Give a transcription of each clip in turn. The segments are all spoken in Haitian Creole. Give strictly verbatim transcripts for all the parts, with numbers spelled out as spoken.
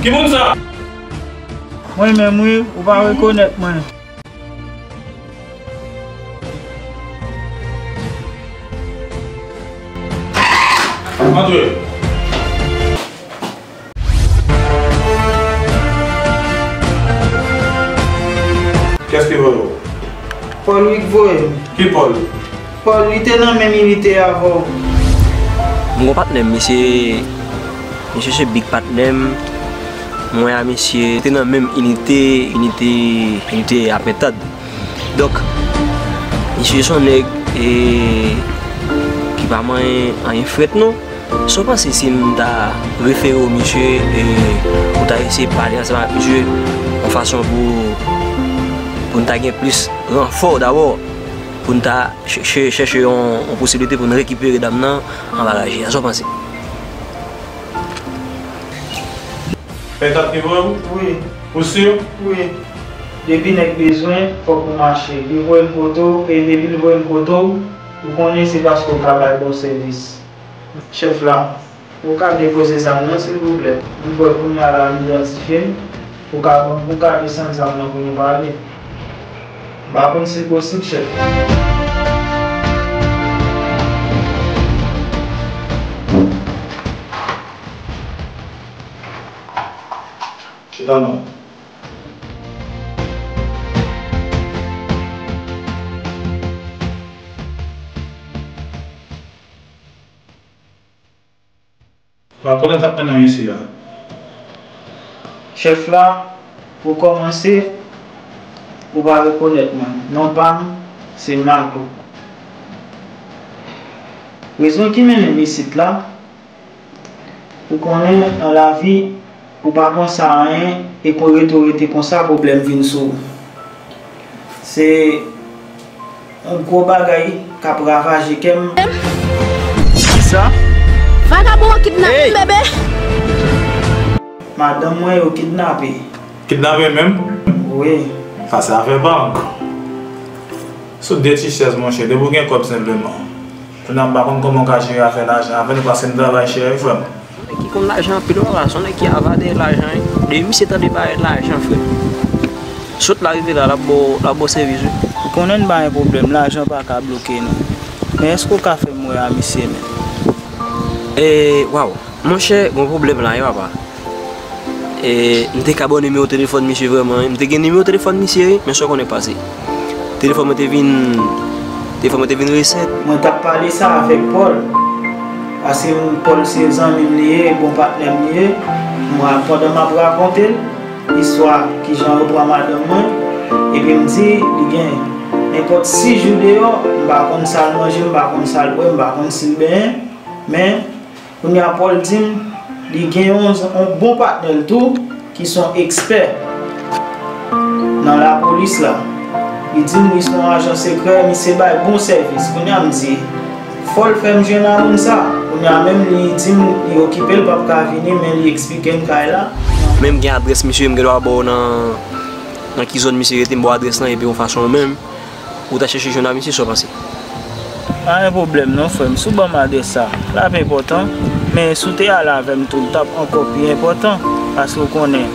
Ki moun sa? Mwen menm wi, ou pa rekonèt mwen. Antre. Kiyès ki voye w? Paul wi k voye m. Ki Paul? Paul, li te nan menm inite avè w. M gon patnè m, misye, misye se big patnè m. Mwen a misye te nan menm inite, inite, inite a pentad. Donk, misye se yon nèg, e, ki pa manyen anyen frèt non. Sa w panse si m ta refere w misye, e, ou ta eseye pale ansanm ak misye yon fason pou, pou n ta gen plis ranfò dabò, pou n ta chèche, chèche yon, yon posiblite pou n rekipere dam nan anba raje a? Sa w panse? Pentad ki voye w? Wi. Ou si? Wi. Depi nèg bezwen, fòk ou mache. Li voye m kote w, e depi l voye m kote w, ou konnen se paske w ka bay bon sèvis. Chèf la, ou ka depoze zam nan, silvouplè? M kwè kounye a la, m idantifye m. Ou ka ban m, ou ka desann zam nan pou nou pale. M pa konn si l posib, chèf. Chita non. Ba konnen t ap mennen w isi a. Chèf la, pou kòmanse, ou pa rekonèt mwen. Non pa m, se Marco. Rezon ki mennen m isit la, ou konnen nan lavi, ou pa panse a anyen, e pou rete w rete konsa, pwoblèm vin sou ou. Se yon gwo bagay k ap ravaje kè m. Kisa? Vagabon an kidnape m, bebe. Madanm mwen yo kidnape. Kidnape menm? Wi. Sa se afè pa m. Sou de ti chèz, monchè, depi w gen kòb senpleman. Kounye a m pa konn kòman w ka jere afè lajan avè nou, paske n travay chè wi, frè m. Nèg ki konn lajan anpil, w pa wè, se yon nèg ki avare lajan, wi. Depi misye tande pale lajan, frè, sot la rive la, l ap ba w, l ap ba w sèvis, wi. Ou konnen n pa gen pwoblèm, lajan pa ka bloke nou. Men èske w ka fè m wè a misye menm? E, waw, monchè, gon pwoblèm la, wi, papa. E, m te ka ba w nimewo telefòn misye vrèman, wi. M te gen nimewo telefòn misye, wi, men sa w konnen k pase. Telefòn mwen te vin, telefòn mwen te vin resèt. Mwen t ap pale sa avèk Paul. Paske m, Paul se zanmi m li ye, bon patnè m li ye. Mwen, pandan m ap rakonte l istwa kijan yo pran madanm mwen, epi m di li gen nenpòt sis jou deyò, m pa konn sa l manje, m pa konn sa l bwè, m pa konn si l benyen, men Kounye a Paul di m li gen yon, yon bon patnè l tou ki se yon ekspè nan lapolis la. Li di m li se yon ajan sekrè, misye bay bon sèvis. Kounye a m di fò l fè m jwenn a moun sa. Kounye a menm li di m li okipe, l p ap ka vini, men li eksplike m kay la. Men m gen adrès misye, m gen dwa ba w nan, nan ki zòn misye rete, m ba w adrès lan, epi yon fason ou menm ou ta chèche jwenn a misye, sa w panse? Pa gen pwoblèm non, frè m. Si w ban m adrès sa, l ap enpòtan. Men si w te ale avè m tou, l t ap ankò pi enpòtan. Paske w konnen,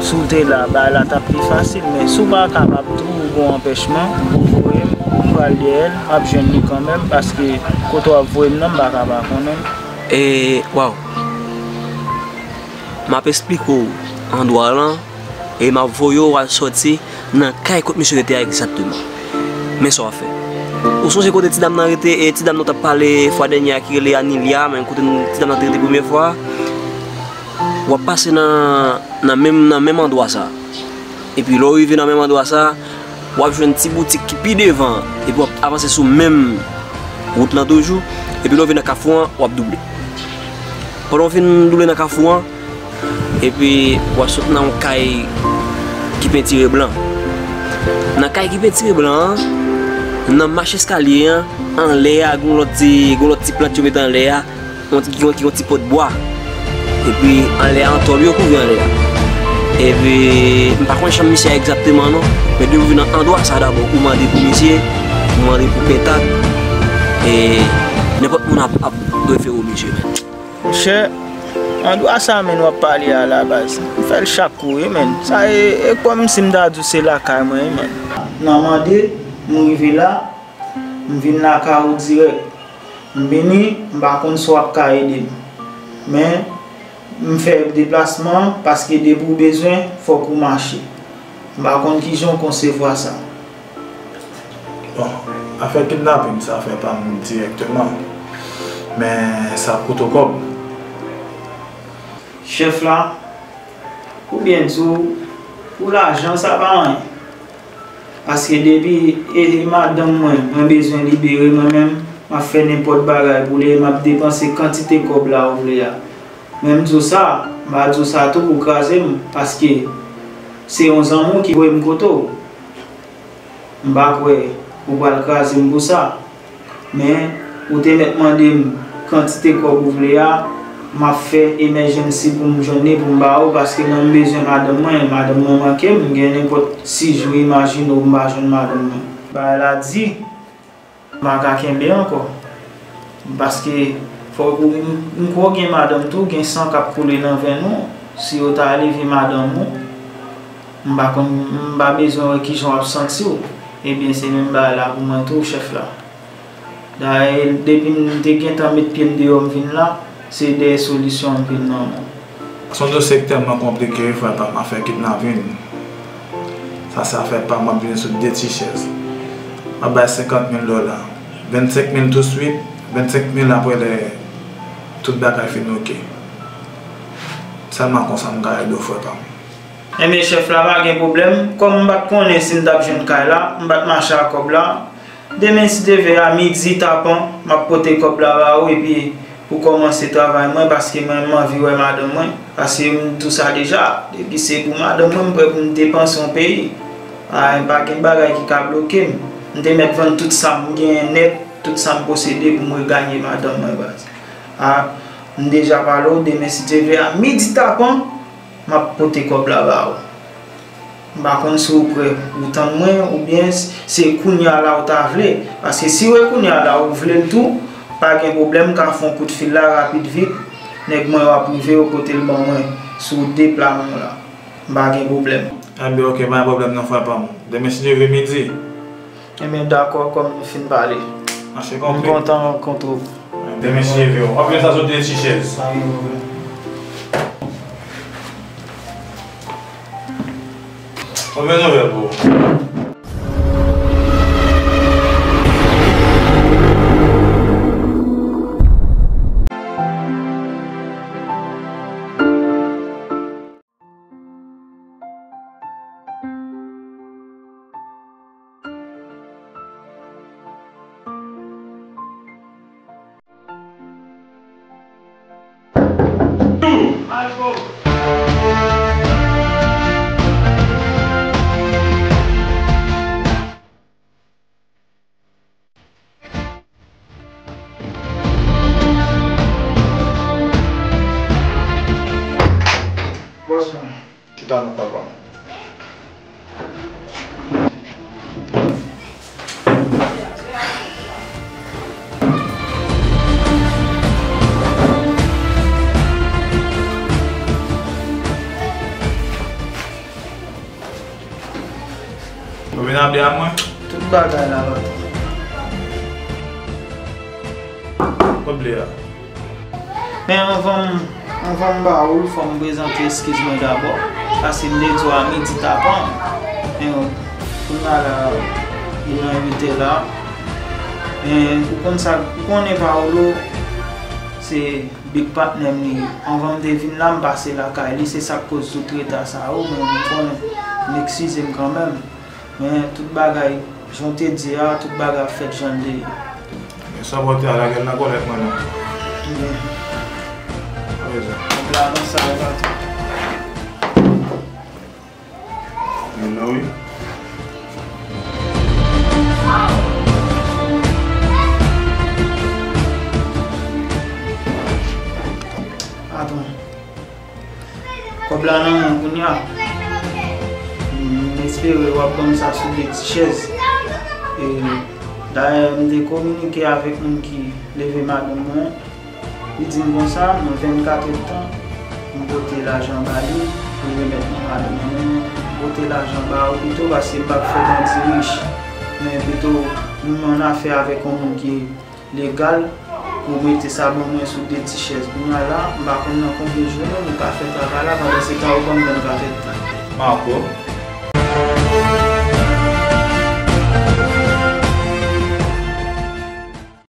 si w te la, bagay la t ap pi fasil. Men si w pa kapab tou, ou gen yon anpèchman, ou voye m, m pral dèyè l, m ap jwenn li kanmenm. Paske kote w ap voye m nan, m pa ka pa konnen l. E, waw. M ap eksplike w andwa lan. E m ap voye w al sòti nan kay kot misye rete a egzakteman. Men sa w ap fè. Ou sonje kote ti dam nan rete, e ti dam nan w t ap pale fwa dènye a ki rele Anilia, men kote n, ti dam nan te rete premye fwa a? W ap pase nan, nan menm, nan menm andwa sa. Epi lè w rive nan menm andwa sa, w ap jwenn ti boutik ki pi devan an. Epi w ap avanse sou menm wout lan toujou. Epi lè w vin nan kafou an, w ap double. Pandan w fin double nan kafou an, epi w ap sot nan yon kay ki pentire blan. Nan kay ki pentire blan an, nan mach eskalye an, anlè a, gen yon lòt ti, gen yon lòt ti plant yo mete anlè a, yon ti, ki gen, ki gen yon ti pòt bwa. Epi anlè a, an tòl yo kouvri anlè a. Epi m pa konn chanm misye a egzakteman non, men depi w vin nan andwa sa dabò, ou mande pou misye, ou mande pou pentad, e nenpòt moun ap, ap refere w misye. Monchè, Andwa sa menm w ap pale a la baz. M fè l chak kou wi menm. Sa e, e kòmsi m ta di w se lakay mwen wi menm. Nan mande, m rive la, m vin lakay ou dirèk. M vini, m pa konn si w ap ka ede m. Men, m fè deplasman an paske depi w bezwen, fòk ou mache. M pa konn kijan w konsevwa sa. Bon, afè kidnaping sa fè pa m dirèkteman, men sa ap koute w kòb. Chèf la, pou byen di w, pou lajan sa pa anyen. Paske depi e, e madanm mwen, mwen bezwen libere mwen menm, m ap fè nenpòt bagay pou li, m ap depanse kantite kòb la ou vle a. Men m di w sa, m pa di w sa tou pou kraze m, paske se yon zanmi w ki voye m kote w. M pa kwè ou pral kraze m pou sa. Men, ou te mèt mande m kantite kòb ou vle a, m ap fè emergency pou m jwenn li pou m ba ou, paske mwen m bezwen madanm mwen, madanm mwen manke m, m gen nenpòt sis jou, imajine w m pa jwenn madanm mwen. Bagay la di, m pa ka kenbe ankò. Paske fòk ou, m, m kwè w gen madanm tou, gen san k ap koule nan venn ou. Si yo ta leve madanm ou, m pa konn, m pa bezwen wè kijan w ap santi w. Ebyen, se menm bagay la pou mwen tou, chèf la. Dayè, depi m te gentan met pye m deyò m vin la, se dèyè solisyon m vin nan men w. Se yon dosye ki tèlman konplike, frè pa m, afè kidnaping. Sa se afè pa m, m ap vini sou de ti chèz. M ap bay senkant mil dola. Vennsenk mil touswit, vennsenk mil apre lè tout bagay fin oke. Sèlman konsa m ka ede w, frè pa m. Enben, chèf la, pa gen pwoblèm. Kòm m pa t konnen si m t ap jwenn kay la, m pa t mache ak kòb la. Demen, si Dye vle, a midi tapan, m ap pote kòb la ba ou, epi pou kòmanse travay mwen, paske mwen, m anvi wè madanm mwen. Paske m di w sa deja, depi se pou madanm mwen, m prè pou m depanse yon peyi. A, pa gen bagay ki ka bloke m. M te mèt vann tout sa m genyen nèt, tout sa m posede pou m reganye madanm mwen, baz. A, m deja pale w, demen, si Dye vle, a midi tapan, m ap pote kòb la ba ou. M pa konn si w prè pou w tann mwen, oubyen s-, se kounye a la ou ta vle. Paske si w e kounye a la ou vle l tou, pa gen pwoblèm, m ka fè yon kout fil la rapid vit. Nèg mwen yo ap rive yo pote l ban mwen sou de pla men w la. M pa gen pwoblèm. Enben, oke, pa gen pwoblèm non, frè pa m. Demen, si Dye vle, midi. Enben, dakò, kòm nou fin pale. Mache konpli. M kontan rankontre w. Demen, si Dye vle, w ap jwenn sa sou de ti chèz. Pa gen pwoblèm. Move nouvèl pou ou. Chita non, papa. Ou vin ap de a mwen? Tout bagay la, patwon. Kot ble a? Men anvan m, anvan m ba ou l, fò m prezante eskiz mwen dabò. Paske m te di w a midi tapan. Men kounye a la, li nan uit è la. Men ou konn sa, ou konnen Paolo, se big patnè m li ye. Anvan m te vin la, m pase lakay li, se sa k koz tout reta sa yo, men m konnen, m eskize m kanmenm. Men tout bagay, jan w te di a, tout bagay ap fèt jan l te ye. Men sa w pote a, lage l nan kòlèt mwen non. Men. Apre sa. Kòb la nan sa yo, patwon. Men non wi. Patwon. Kòb la nan men w kounye a. M espere w ap ban m sa sou de ti chèz. E, dayè, m te kominike avèk moun ki leve madanm mwen. Li di m konsa, nan vennkat èdtan, m pote lajan ba li pou l remèt mwen madanm mwen. Mwen menm, m pote lajan ba ou pito, paske m p ap fè grandi rich. Men pito, m nan afè avèk yon moun ki legal, pou mete sa ban mwen sou de ti chèz. Kounye a la, m pa konn nan konbyen jounen nou ka fè travay la, pandan se tan ou ban m vennkat èdtan. Marco.